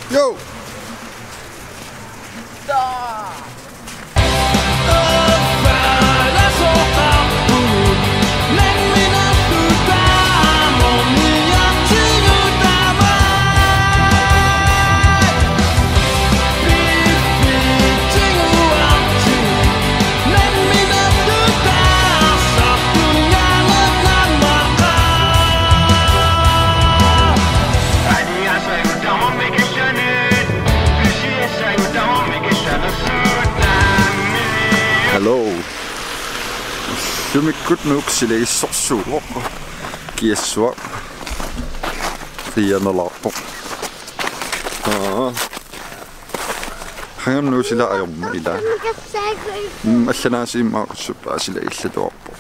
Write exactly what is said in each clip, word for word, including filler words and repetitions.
Yo! Hello. Ullumikkut Nuuk silagissorsuuvoq. Kiassuaq. Qianalaarpoq. Aa. Qangamnu sila ajorma ila. Mm, allanaasiimma aqussup aasila illatuarpoq.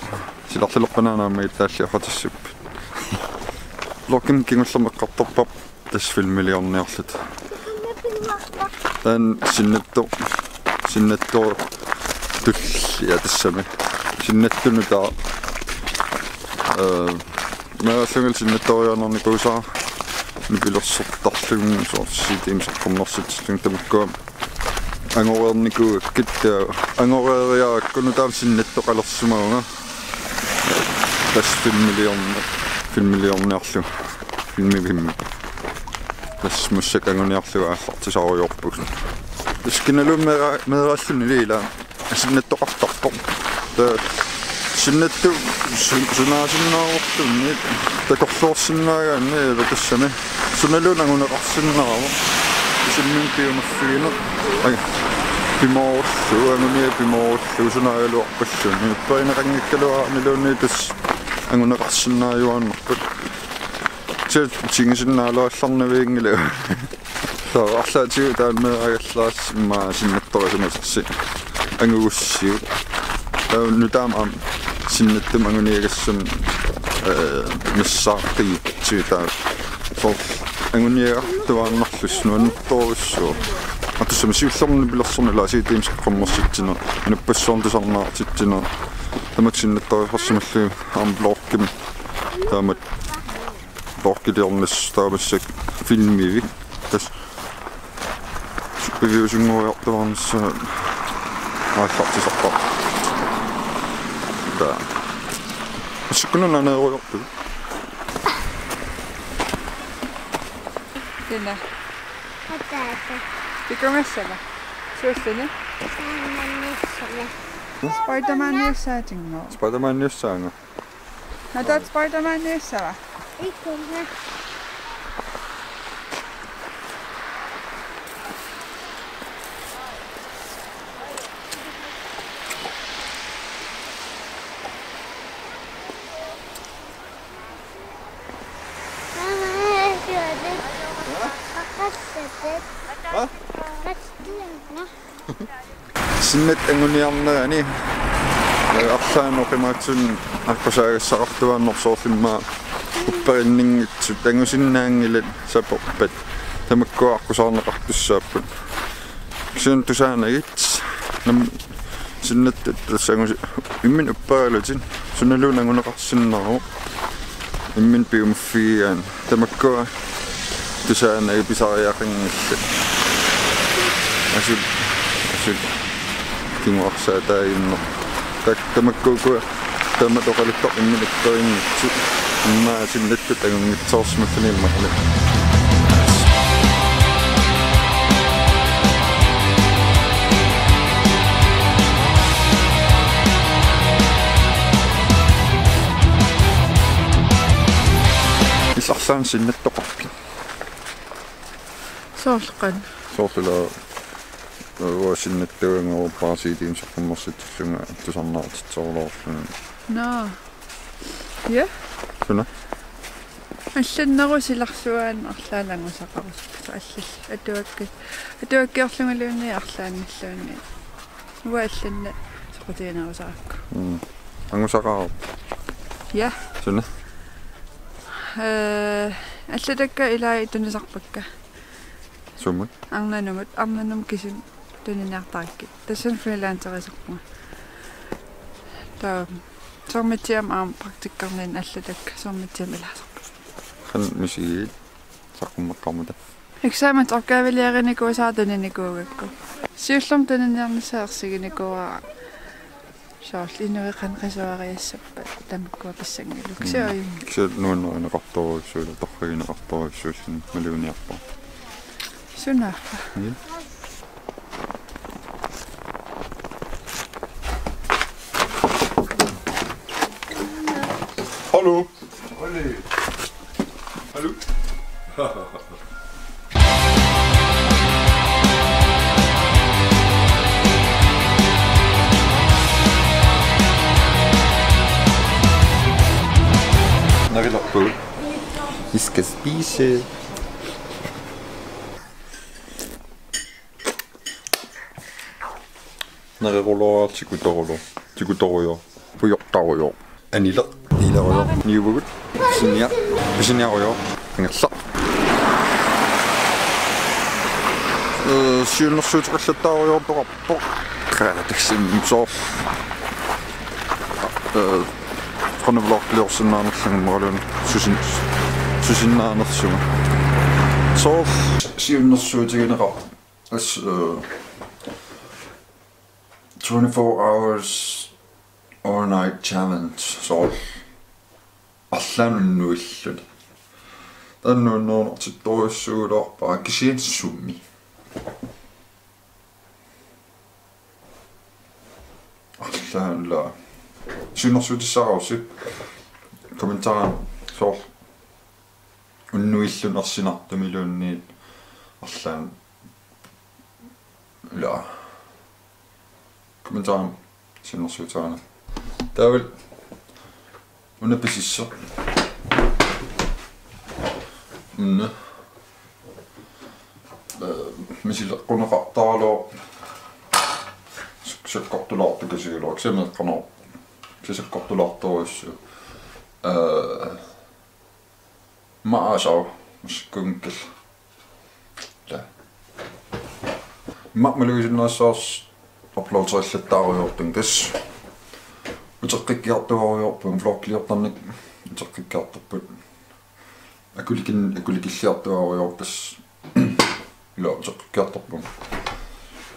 Silarlulerpanaanaamma ittaalli oqatissup. Lokim kingullermeqqartorpap. Tassa filmiliorniarluta. Taanna sinnattoq, sinnattoq tullia tassami. Sinnattunut taa, eh, meeraallungali sinnattoriaannarnikuusara nipilersortarlugu soorlu C D-mik saqqummersitsillunga tamakkua angoreernikuugakkit, eh, angoreeriarakku nutaamik sinnattoqalersimavunga. Tassa filmiliorni-, filmiliorniarlugu. Filmivimmi. Tassa massakkut anguniarlugu aallartisaarujoorpugut. Tassa kinaluunniit meera-, meeraalluni ilaa. Sinnattoqartarpoq. Taava sinnattoq su-, sunaasinnaavoq tunniit. Takorloorsinnaagaanni ila tassami. Sunaluunniit anguneqarsinnaavoq. Isimmin piumaffigina. Ai. Pimoorullugu, anguniagaq pimoorullugu, sunaagaluarpalluni. Upperineqanngikkaluarniluunniit tassa anguneqarsinnaajuaannarput. Tigusinnaaluallarnavianngilagut. Taava arlaatigut taanna meeraagallaassi immaqa sinnattorisimasarsi. Angugussiuk. Taava nutaamik aamma sinnattumik anguniagassami, eh, nassaartagit taava. Soorlu anguniagartuaannarlusi nuannertorujussuuvoq. Atusami siullerni nipilersorneq ilaa C D-mik saqqummersitsineq. Inuppassuarnut tusarnaartitsineq. Tamakku sinnattorisarsimallugit aamma vloggimik. Taamatut vloggiliornissaq taava massakkut filmivik. Tassa piviusunngoriartuaarnissaq aallartisarpara. Taava. Massakkut una aneerujoorpugut. Tina. Ataata. Pikumassava? Suussani? Saammanissami. Spider-Maniussaatinnguaq. Spider-Maniussaanga. Nataat Spider-Maniussava? Ikkunga. Sinnattoq anguniarnerani, eh, arlaannik oqimaatsunik aqqusaagassaqartuaannarpoq soorlu immaqa upperinninngitsut angusinnaanngilat saperpat. Tamakkua aqqusaarneqartussaapput. Kisianni tusaanagit nam-, sinnattoq tassa angusi-, imminut upperalutit sunaluunniit anguneqarsinnaavoq. Imminut piumaffigigaanni. Tamakkua tusaanagit pisariaqanngillat. Asut, asut. Kinguarsaataaginnarpoq. Tak-, tamakkuukua taamatut oqaluttoq imminut upperinngitsut. Immaqa sinnattoq angunngitsoorsimalluni immaqa. Ilaa arlaannik sinnattoqarpit? Soorlu qanoq? Soorlu ilaa, uanga sinnattuunngoruppara C D-mik saqqummersitsillunga tusarnaartitseruloorlunga. Naa. Ja? Suna? Allannerup silarsuaanut arlaannik angusaqarusuppoq allallu. Atuakki-, atuakkiorlungaluunniit arlaannilluunniit. Uanga allanneq soqutiginerusarakku. Mm. Angusaqarpit? Ja. Suna? Eh, allatakka ilai tunisarpakka. Sumut? Arnanumut, arnanumut kisimi tuniniartarakkit. Tassani freelancerisarpunga. Taava Sermitsiami aamma praktikkerniinni allatakka Sermitsiami ilaasarpunga. Qanoq misigigit saqqummeqqaarmata? Eksamenit opgaveliarinikuusara tuninikuugakku. Siullermik tuniniarnissaa ersiginikuuara. Soorlu inuit qanoq qisuariassappat tamakkua pissanngillat. Mm. Kisianni ajunngilaq. Kisianni nuannarineqartorujussuuvoq, torragineqartorujussuulluni maluginiarpara. Sunaaffa. Mm. Hallo. Hallo. Navilerpugut. Vi skal spise. Neriruloortikutorlu. Tikutorujoor. Pujortarujoor. Anileq. Ilerujoor. Niuagut. Pisiniaq. Pisiniarujoor. Ingerlaq. Ee, siunnersuuteqallattaarujoortoqarpoq. Qaataksum soorlu. Ee, qanoq vlogiliorsinnaanerlunga imaluunniit susin-, susinnaanersunga. Soorlu siunnersuutigineqarpoq. As, øh, twenty-four hours overnight challenge, soorlu arlaanut unnuilluni. Taanna unnuunertittorujussuugaluarpara kisianni sumi. Arlaanulaa. Siunnersuutissarussi kommentarimut soorlu unnuilluni ersinartumiluunniit arlaanut. Ilaa. Kommentarimut siunnersuuteqarnera. Taavalu una pisissoq. Una. Ee, misileqquneqartaraluarpoq. Suk-, sakkortulaartoq kisianni. Kisianni meeqqanor. Kisianni sakkortulaartorujussuuvoq. Ee, Immaqa aasaq massakkut kil. La. Immaqa malugisinnaassavarsi uploadeqallattaarujoortunga tassa. Uteqqikkiartuaarujoorpunga, vlogiliortarnikka uteqqikkiartorput. Akulikin-, akulikilliartuaarujoorput tassa. Ilaa uteqqikkiartorpunga.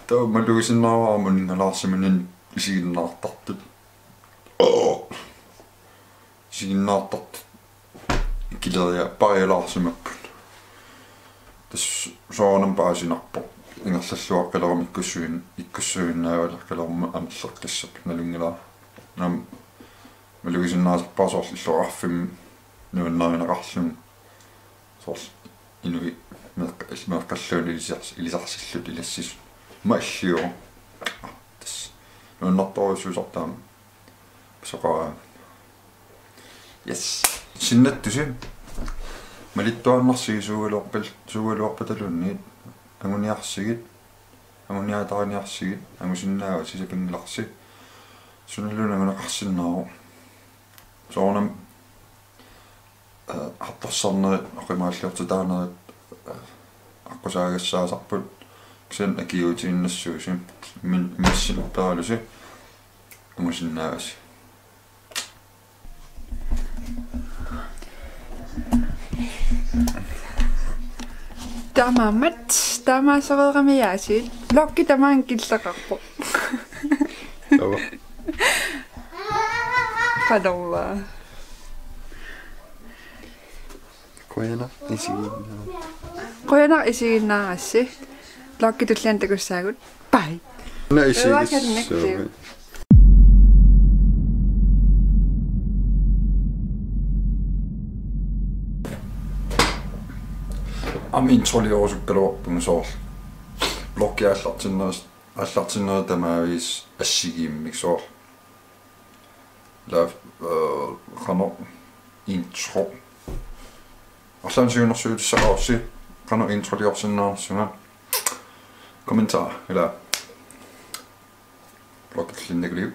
Taava malugisinnaavara aamma uninngalaarsimanermini isiginnaartartut. Isiginnaartartut ikileriaapparialaarsimapput. Tassa soorunami paasinarpoq. Ingerlalluaqqileruma ikkussuin-, ikkussuinnaavaleqqileruma amerleqqissaarpoq nalunngilara. Aamma malugisinnaasarpara soorlu illoqarfimmi nuannarineqarlunga. Soorlu inuit meeqqa-, meeqqalluunniit ilisars-, ilisarsillutik ilassisut. Aamma illiuvoq. Tassa nuannertorujussuusarput aamma. Soqara. Yes. Sinnattusi. Malittuaannarsigit suugaluarpat-, suugaluarpataluunniit. Anguniarsigit. Anguniataaniarsigit. Angusinnaavasi sapinngilarsi. Sunaluunniit anguneqarsinnaavoq. Soorunami, ee, artorsarnerit, oqimaalliortitaanerit, ee, aqqusaagassaasarput, kisianni akiuutiinnassuusi, min-, missinnerpaalusi, angusinnaavasi. Taamaammat, taamaasereeramiuk aasiit, vloggi tamaanga killeqarpoq. Joo. Qanormaa. Qujanaq isiginnaa-. Qujanaq isiginnaarassi. Vloggi tulliani takussaagut. Bye. Una isigis-. Uanga kannikkut. Aamma introliorusukkaluarpunga soorlu. Vloggi aallartinneris-, aallartinnerit tamaviisa assigiimmik soorlu. Ilaa, øh, qanoq intro. Arlaannik siunnersuutissaqarussi, qanoq introliorsinnaanersunga. Kommentar, ilaa. Vloggi tulliani takuliuk.